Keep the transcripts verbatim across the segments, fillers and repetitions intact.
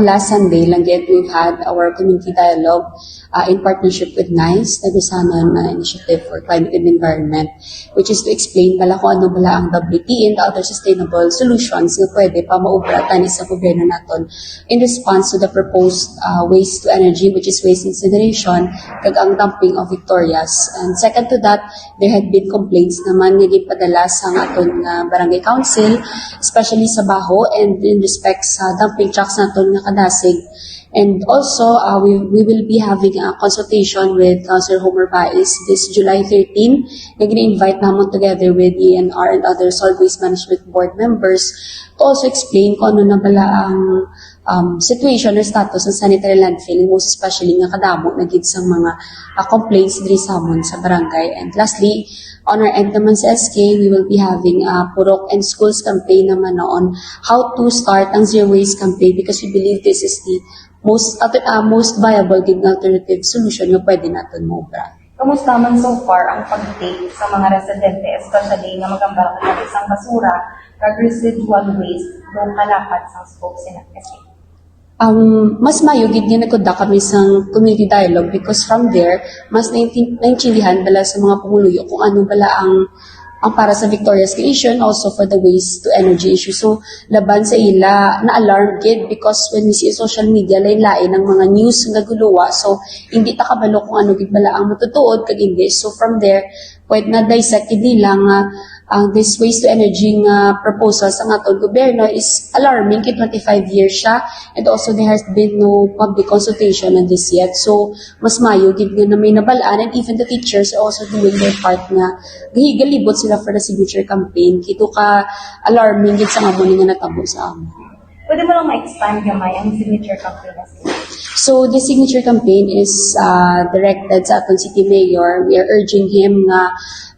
Last Sunday lang gid, we've had our community dialogue, uh, in partnership with NICE, Negros Occitan, uh, Initiative for Climate and Environment, which is to explain bala kung ano bala ang W T E and other sustainable solutions nga pwede pa maubra tani sa gobyerno naton in response to the proposed, uh, waste to energy, which is waste incineration, kag ang dumping of Victorias. And second to that, there had been complaints naman nga gipadala sa aton nga barangay council, especially sa Baho, and in respect sa dumping trucks naton nga kadasig. And also, uh, we, we will be having a consultation with Councilor Homer Baiz this July thirteen, nga gina-invite namon together with E N R and other solid waste management board members to also explain kung ano na bala ang, um, situation or status ng sanitary landfill, most especially nga kadamo na gid sang mga, uh, complaints diri sa amon sa barangay. And lastly, on our end naman sa S K, we will be having a Purok and Schools campaign naman on how to start ang zero waste campaign, because we believe this is the most alter-, ah, most viable gid nga alternative solution nga pwede naton maubra. Kamusta man so far ang pag-take sa mga residente, especially nga magambal ka isang basura kag residual waste do kalapat sang scope sina S K? Um, mas mayo gid nga nagkunda kami sang community dialogue, because from there, mas naintin-, naintindihan bala sa mga pumuluyo kung ano bala ang, ang para sa Victorias nga issue and also for the waste to energy issue. So, laban sa ila, na-alarm gid, because when we see in social media, lain-lain ang mga news nga guluwa. So, hindi ta kabalo kung ano gid bala ang matutuod kag hindi. So, from there, pwede na dissect gid nila nga ang this waste to energy nga proposal sa aton gobyerno is alarming, kay twenty-five years siya, and also there has been no public consultation on this yet. So, mas mayo gid nga na may nabal-an, and even the teachers are also doing their part nga gahigalibot sila for the signature campaign. Kay to ka alarming gid sa amo ni nga natabo sa amo. Pwede mo lang ma-expand gamay ang signature campaign na sila? So, the signature campaign is, uh, directed sa aton city mayor. We are urging him nga,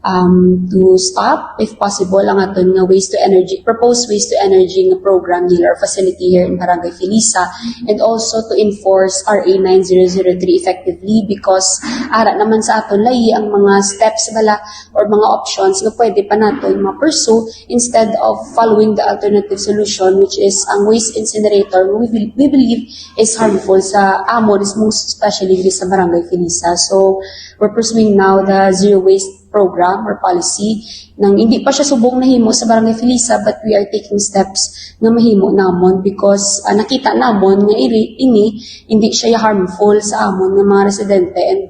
um, to stop, if possible, ang aton nga waste to energy, proposed waste to energy nga program nila or facility here in Barangay Felisa, and also to enforce R A nine zero zero three effectively, because ara naman sa aton layi ang mga steps bala or mga options nga pwede pa naton ma-pursue instead of following the alternative solution, which is ang waste incinerator, we, will, we believe is harmful sa amon, is most especially diri sa Barangay Felisa. So, we're pursuing now the zero waste program or policy. Nang hindi pa siya subong nahimo sa Barangay Felisa, but we are taking steps nga mahimo namon, because, ah, nakita namon nga iri, ini hindi siya harmful sa amon nga mga residente, and,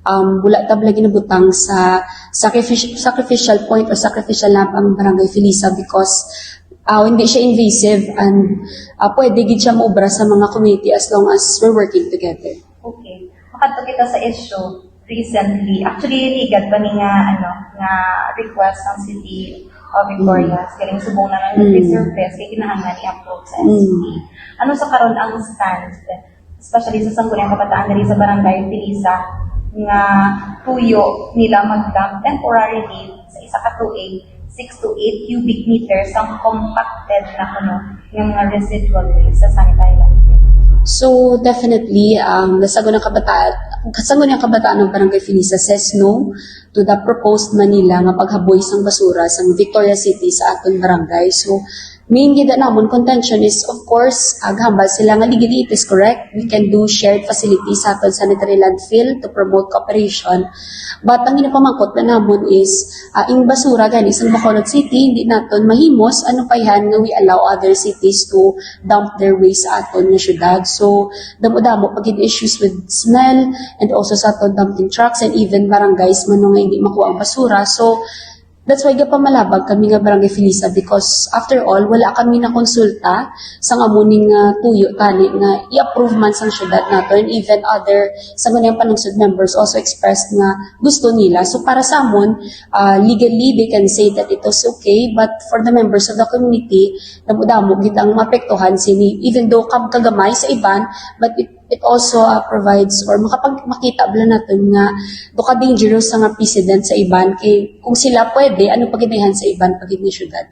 um, wala ta bala ginabutang sa sacrific-, sacrificial point or sacrificial lamp ang Barangay Felisa, because, ah, hindi siya invasive, and, ah, pwede gid siya maubra sa mga community as long as we're working together. Okay. Makadto kita sa issue recently. Actually, ligad pa ni nga, ano, nga request ng City of Victorias. Mm. Galing subong na nga Mm. resurface, kay kinahanglan i-approve sa Mm. S P. Ano sa karon ang stand, especially sa Sangguniang Kabataan diri sa Barangay Felisa, nga tuyo nila mag-dump temporarily sa isa ka tuig, six to eight cubic meters ang compacted na kuno nga mga residual waste sa sanitary landfill? So, definitely, um, ang Sangguniang Kabataan, Sangguniang Kabataan ng Barangay Felisa says no to the proposed man nila nga paghaboy sang basura sang Victoria City sa aton barangay. So, main gid namon contention is, of course, ah, gahambal sila nga legally it is correct. We can do shared facilities sa aton sanitary landfill to promote cooperation. But ang ginapamangkot na namon is, ah, ang basura gani sa Bacolod City, hindi naton mahimos, ano pa yan nga we allow other cities to dump their waste sa aton nga syudad. So, damo-damo pa gid issues with smell and also sa aton dumping trucks and even barangays man nga hindi makuha ang basura. So, that's why gapamalabag kami nga Barangay Felisa, because after all, wala kami nakonsulta sa nga muning, ah, tuyo tani nga i-approve man sang syudad nato, and even other Sangguniang Panlungsod members also expressed nga gusto nila. So, para sa amon, ah, legally, they can say that it was okay, but for the members of the community, damo-damo gid ang maapektuhan sini, even though kam-, kagamay sa iban, but it, it also, ah, provides or makapag-, makita bala naton nga do ka dangerous sa nga precedent sa iban, kay kung sila pwede, ano pa gid na yan sa iban pa gid nga syudad?